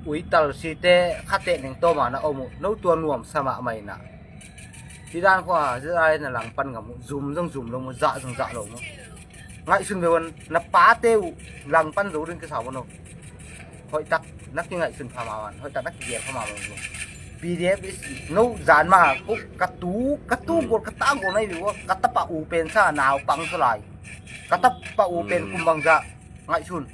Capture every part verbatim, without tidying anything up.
Uital site khateh neng tawma na om uh, no tua nuamsa mahmah inah. Hi dan khua ZRA na langpan ngam uh, zum zong zum lo mu, zah zong zah lo mu. Ngaihsun ve un, na pate uh langpan zo ding kisa un uh. Hoihtak na kingaihsun pha mahmah un, hoihtak na kigel pha mahmah un uh. PDF is no zan ma uh, ka tu, ka tu gol, ka ta gol na hi uh, ka tapa u pen sa nau pang sa lai. Ka tapa u pen kum bang zah ngaihsun.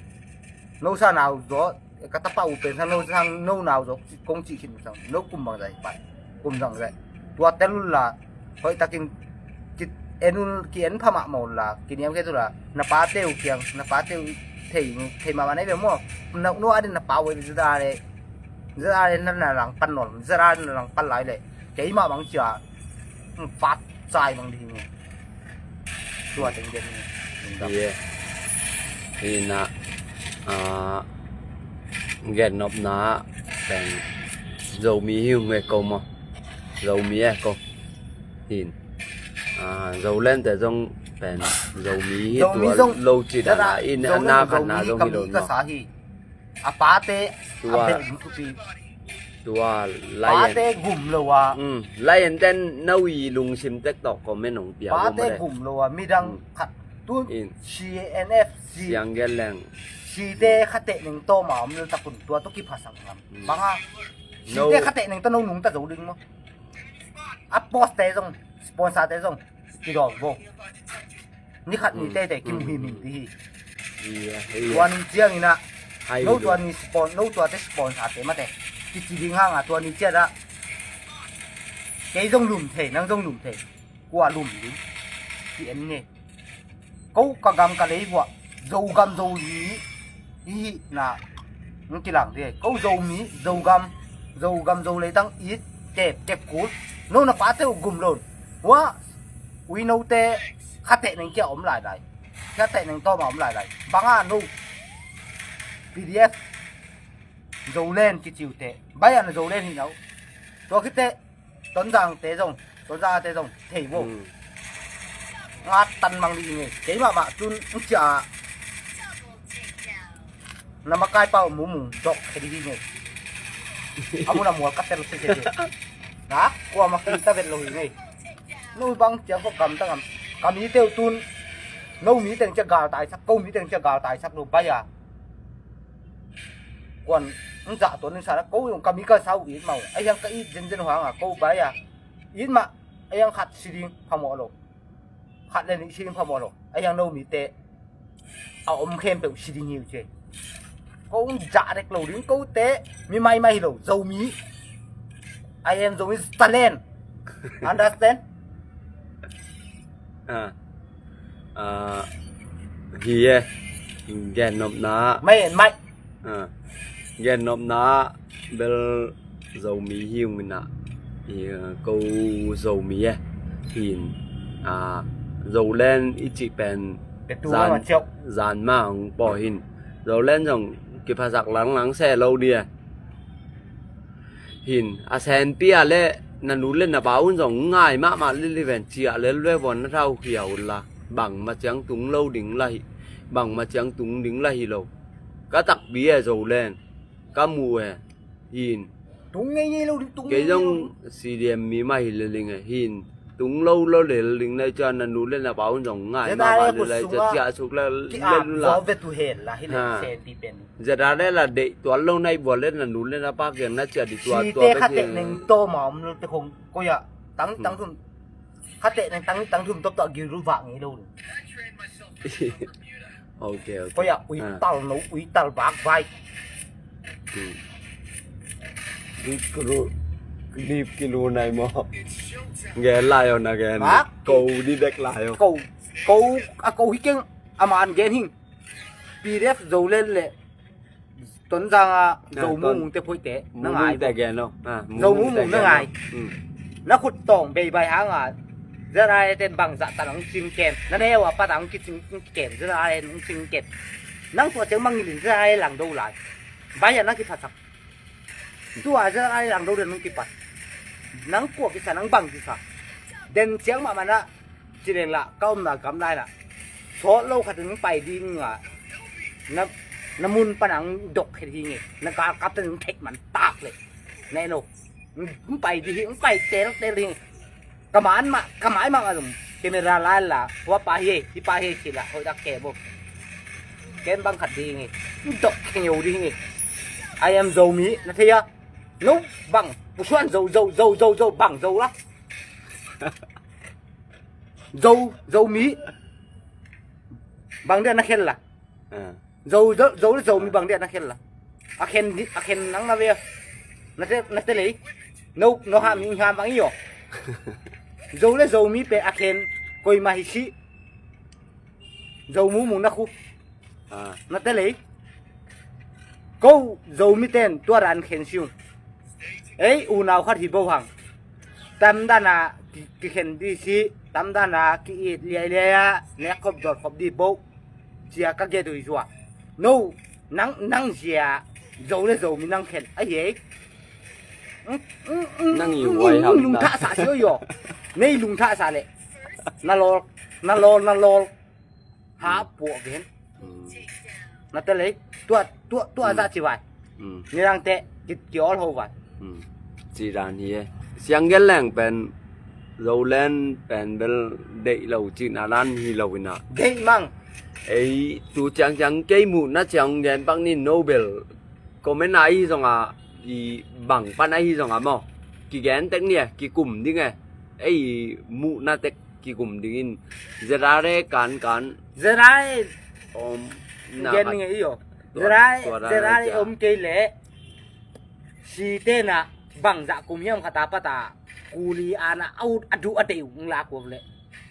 No sa nau zaw, ka tapa u pen sang no sang no nau zaw kong cih khin sang no kum bang zai pai kum zang zai. Tua tel un la hoihtakin ki en un, ki en pha mahmah un la, kiniam khe tu la, na pate uh kiang, na pate uh thei, thei mahmah na hi ve maw. No adin na pa uh ZRA le, ZRA le na langpan nawn, ZRA le na langpan lai le, keimah bang cia fat cai bang ding hi. Tua teng gen hi. Hi e. Hi na, ah, gennopna pen Zomi hi ung e ko maw. Zomi e ko. Hin. Ah, Zoland te zong pen Zomi hi, Zomi tua zong lo ci dan a, in a na khat na zong hi lo maw. A pate a bel thupi. Tua lai en. Pate gum lo a. Lai en ten no i lungsim tek tawh comment hong pia. Pate gum lo a, midang khat. Tu CNF, siang gen leng. Site khateh neng tawma om lo takun tua tu kiphasak ngam. Banga. Site khateh neng ta no nungta zo ding maw. A post te zong, sponsor te zong. Kidawm bo. Ni khat ni teitei kimuhimhim dih hi. Tua ni ciangin ah no tua ni spon, no tuate sponsor te mate kici ding hanga tua ni ciat ah kei zong lum thei, nang zong lum thei. Kua lum ding? Ki en nge. Ko ka gam ka lei vuah Zogam Zoli i hihna hong kilang dih. Ko Zomi, Zogam, Zogam Zolei tang it, tep, tep kul. No na pate uh gum lo. Hua ui note khateh neng kia om lailai, khateh neng tawma om lailai. Banga no PDF Zoland kici uh teh, baya na Zoland hi no. Tua khiteh Tonzang te zong, Tonzang te zong thei bo. Nga tan mang dih hi ngei. Keimah mah tun cia na makai pau mumung dok khe dih hi ngei. A mun a mual ka tel khe khe. Na kua ma kisa vet lo hi ngei. No bang cia ko gam ta gam. Ka mi teu tun no mi teng cia gal taisak, ko mi teng cia gal taisak lo baya. Kuan ng zah tuan ning sana ko yung kami ka sau it mau. Ayang ka it zenzen huanga ko baya. It ma, ayang khat siding phamawh lo. Khat le nih siding phamawh lo. Ayang no mi te a om khempeuh siding hiu ce. Ko zah dek lo ding ko te mi maimai hi lo Zomi. I am Zomi talent. Understand? Ah. Ah, hi e. Gennopna. Mai mai. Ah, gennopna bel Zomi hi ung inah, ko Zomi e. Hin, ah, Zoland i cih pen zan ma hong pawh hin Zoland zong kiphasak langlang se lo dia. Hin a senpi a le na nu le na pa un zong ngai mahmah liliven ciah lel ve vua na thau khia unla bangma ciang tung lo ding la hi, bangma ciang tung ding la hi lo. Ka takpi e Zoland ka muh e. Hin. Tung ngei ngei lo ding, tung ngei ngei lo ding. Kei zong CDM mi mah hi le ling e. Hin. Tung lo lo le ling nai cia na nu le na pa un zong ngai mahmah le lai cia cia suk le le lu la. Zeta le la deih tuan lo nai bua le na nu le na pa kiang na cia di tua tua. Site khateh neng tawma om lo te khong ko ya tang tang thum. Khateh neng tang tang thum tawp tawh gil lu vak ngei lo. Ok, ok. Ko ya uital no, uital bak vai. Dip kilu, dip kilu nai mo. Gen lai o na gen. Ko di dek lai o. Ko, ko, a ko hi keng a man gen hing. PDF Zoland le Tonzang a Zomumung te phoite na ngai. Zomumung na ngai. Na khut tawng bei bai hanga. Zara ten bang zah tan ang cing kem. Na neu a pat ang kicing kem. Zara ang cing kem. Nang tua ceng mangilin Zara lang do lai. Bai a nang kiphasak. Tua Zara lang do den nang kipat. Nang kua kisa nang bang kisa. Den ciang mah mana. Ci leng lah ka omna gam lai lah sawt lo khat in pai ding a na Na mun pan ang dok khit hi nge. Na galkap ten theih man tak le. Ne no. Ng pai di hi, ng pai tel tel hi. Ka man ma, ka mai ma a zum. Camera lai la, hua pa hi, hi pa hi khit la, hoi dak ke bo. Ken bang khat di nge. Ng dok kheng yo di nge. I am Zomi, na thei a. No, bang. Pusuan Zo, Zo, Zo, Zo, Zo, bang Zo la. Zo, Zomi. Bang dia na khel la. Ah. Zo, Zo, Zo le Zomi bang dia na khel la. A khen di, a khen nang na ve. Na te, na te lei. No, no ha mi ha bang yo. Zo le Zomi pe a khen koi ma hi si. Zo mu mu na khu. Ah. Na te lei. Ko Zomi ten tua ran khen siu. Ei, unau khat hi bo hang. Tam dana ki, ki khen di si, tam dana ki it liai liai a, nek khop dor khop di bo. Cia ka get ui zua. No, nang, nang zia, Zo le Zomi nang khen. Ai hei. Nang i uai hang lung na. Thah sa si yo. Nei lung thah sa le. Na lol, na lol, na lol. Ha puak gen. Mm. Na te lei. Tua, tua, tua za ci vai. Mm. Ni rang te, ki, ki ol ho vai. Mm. Ci dan hi e. Siang gel leng pen, Zoland pen bel deih lo ci na dan hi lo ina. Deih mang. Ei, tu ciang ciang kei mu na ciang gen bang ni no bel. Comment a ahi zong a, i bang pan ahi zong a maw. Kigen tek ni e, kikum ding e. Ei, muhna tek kikum dingin. Zerare kan kan. Zerare. Om. Gen ni nge iyo. Zerare, zerare om kei le. Si te na bang zah kum hiam khat a pat a. Kuli ana a ut a duh a dei ung la kuak le.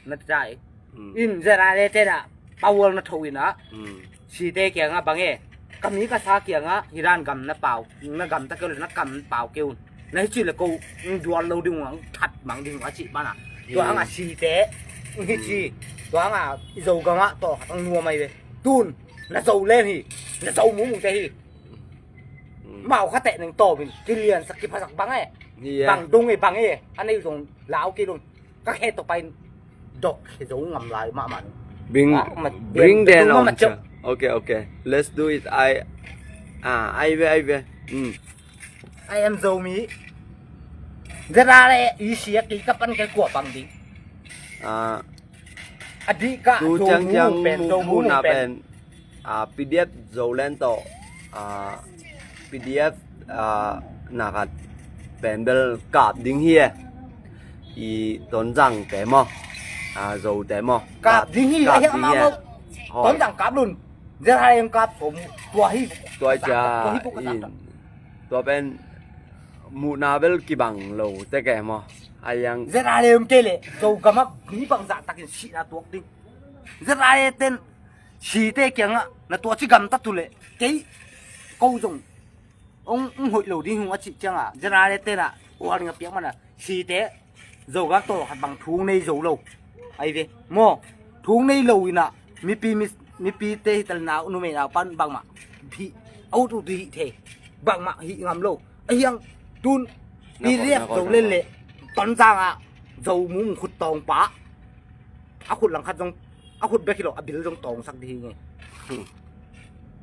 Na tai. Mm. In zerale te na pawal na tho ina. Mm. Si te kianga bang e. Kami ka sa kianga hiran gam na pau. Na gam ta keu le na kam pau keu. Na hi ci le ko, mm, dual lo ding wang that mang ding wa ci bana. Tua hanga si te. Hi ci. Tua hanga i Zo gama to khat ang nuam ai ve. Tun. Na Zo len hi. Na Zo mu mu te hi. Mm. Mau kha te neng to bin. Kilian sak kiphasak bang e. Bang dung e bang e. Anei zong lau ki lun. Ka khe to pai dok khe zo ngam lai mahmah. Bring, bring them on. Okay, okay. Let's do it. I, ah, ai ve, ai ve. Mm. I am Zomi. Zerale i sia ki ka pan ke kua pang ding. Ah. Adi ka tu ciang ciang mu pen, mu na pen. Ah, P D F Zoland tawh, ah, P D F, ah, na khat pen bel kap ding hi e. I Tonzang te maw. Ah, Zo te maw. Kap ding hi e. Tonzang kap lun. Zerale kap tua hi. Tua cia in. Tua pen muhna bel kibang lo te ke maw. Ayang. Zerale kei le. Zo gama ni bang zah takin sihna tuak ding. Zerale ten. Si te kianga na tua ci gam ta tu le kei ko zong ong, ong hoih lo ding hung a ci cianga zerale te na uar nga piak mana si te zo gam to khat bang thung nei zo lo. Ai ve mo thung nei lo ina mipi mi, mipi te hi tal na nu me na pan bang ma hi au tu tu hi the bang ma hi ngam lo. Ai yang tun pi riak zo le le ton zanga zo mung khut tong pa a khut lang khat zong a khut bek hi lo a bil zong tong sak di hi nge.